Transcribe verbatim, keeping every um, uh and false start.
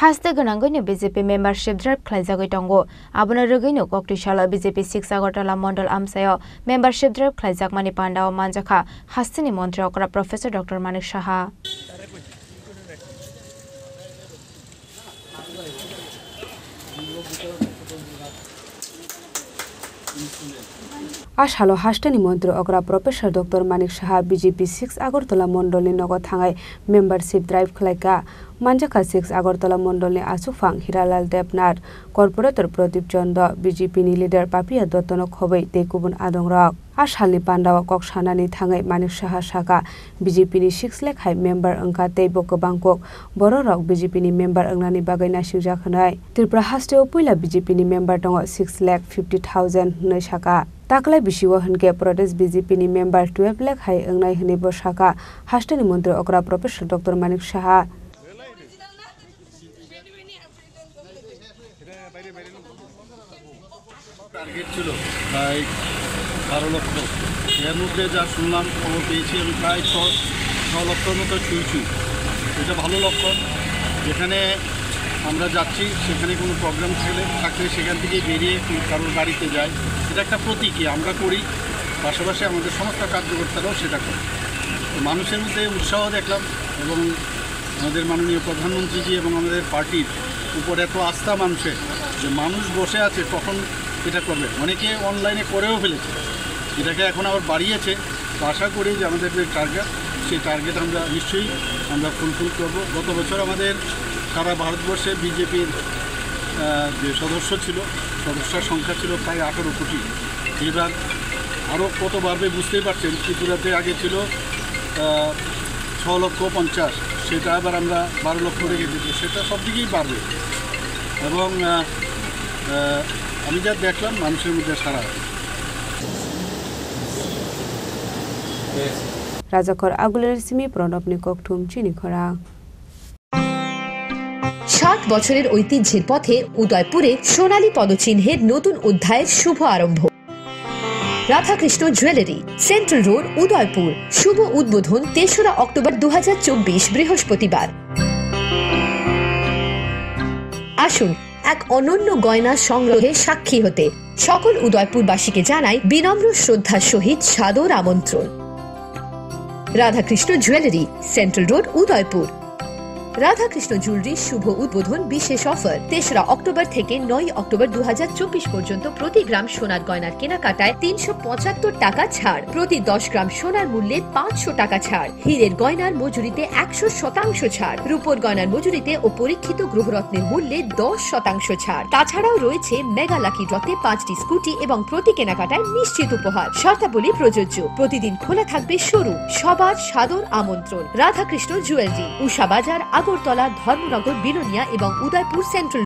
Haste gwnangwino B J P membership drive khlaijagwi tongo. Abono rwgwino koktwi salo B J P six Agartala Mondol amchaio membership drive khlaijakmani pandao manjakha hasteni montri okra Professor Doctor Manik Saha. A salo hasteni montri okra Professor Doctor Manik Saha B J P six Agartala Mondolni nogo thangai membership drive khlaikha. Manjakha six Agartala Mondolni achukphang Hiralal Debnath, Corporator Pradip Chondo, B J P ni leader Papiya Dottono khobwi tei kubun adongrok. A salni pandao kok sanani thangwi Manik Saha sakha, B J P ni six lakh hai member wngkha tei bo kwbang kuk bororok B J P ni member wngnani bagwi naisingjak hwnwi. Tripura hasteo puila B J P ni member tongo six lakh fifty thousand hwnwi sakha. Taklai bisio hwnkhe Pradesh B J P ni member twelve lakh hai wngnai hwnwi bo sakha hasteni montri okra Professor Doctor Manik Saha. Target ছিল প্রায় বারো লক্ষ। এর মধ্যে যা শুনলাম, খবর পেয়েছি আমি প্রায় ছ, ছ লক্ষর মতো ছুঁই ছুঁই। এটা ভালো লক্ষণ। যেখানে আমরা যাচ্ছি, সেখানে কোনো প্রোগ্রাম থাকলে, থাকলে সেখান থেকে বেরিয়ে কারোর বাড়িতে যাই। এটা একটা প্রতীকী আমরা করি, পাশাপাশি আমাদের সমস্ত কার্যকর্তারাও সেটা করে। তো মানুষের মধ্যে উৎসাহ দেখলাম এবং আমাদের মাননীয় প্রধানমন্ত্রীজি এবং আমাদের পার্টির উপর এত আস্থা মানুষের, যে মানুষ বসে আছে কখন এটা করবে। অনেকে অনলাইনে করেও ফেলেছে, এটাকে এখন আবার বাড়িয়েছে। তো আশা করি যে আমাদের যে টার্গেট, সেই টার্গেট আমরা নিশ্চয়ই আমরা ফুলফিল করব। গত বছর আমাদের সারা ভারতবর্ষে বিজেপির যে সদস্য ছিল, সদস্যর সংখ্যা ছিল প্রায় আঠারো কোটি। এবার আরও কত বাড়বে বুঝতেই পারছেন। ত্রিপুরাতে আগে ছিল আহ, ছ লক্ষ পঞ্চাশ, সেটা আবার আমরা বারো লক্ষ রেখে দিতে, সেটা সব দিকেই বাড়বে। এবং আহ, আহ, আমি যা দেখলাম, মানুষের মধ্যে সাড়া আছে। রাজাখর আগুলের সিমি প্রণবনি ককঠুম চিনি খরা। ষাট বছরের ঐতিহ্যের পথে উদয়পুরে সোনালী পদচিহ্নের নতুন অধ্যায়ের শুভ আরম্ভ। Radhakrishna jewellery, central road, Udaipur. শুভ উদ্বোধন তেসরা অক্টোবর দু হাজার চব্বিশ, বৃহস্পতিবার। আসুন এক অনন্য গয়না সংগ্রহে সাক্ষী হতে। সকল উদয়পুরবাসীকে জানাই বিনম্র শ্রদ্ধার সহিত সাদর আমন্ত্রণ। Radhakrishna jewellery, central road, Udaipur. Radhakrishna jewellery শুভ উদ্বোধন বিশেষ অফার, তেসরা অক্টোবর থেকে নয় অক্টোবর দু হাজার চব্বিশ পর্যন্ত প্রতি গ্রাম সোনার গয়নার কেনাকাটায় তিনশো পঁচাত্তর টাকা ছাড়, প্রতি দশ গ্রাম সোনার মূল্যে পাঁচশো টাকা ছাড়, হীরের গয়নার মজুরিতে একশো শতাংশ ছাড়, রূপোর গয়নার মজুরিতে ও পরীক্ষিত গ্রহরত্নের মূল্যে দশ শতাংশ ছাড়। তাছাড়াও রয়েছে মেগা লাকি ড্রতে পাঁচটি স্কুটি এবং প্রতি কেনাকাটায় নিশ্চিত উপহার। শর্তাবলী প্রযোজ্য। প্রতিদিন খোলা থাকবে শোরুম। সবার সাদর আমন্ত্রণ। রাধাকৃষ্ণ জুয়েলারি, উষা বাজার, আগরতলা, ধর্মনগর, বিলোনিয়া এবং উদয়পুর সেন্ট্রাল।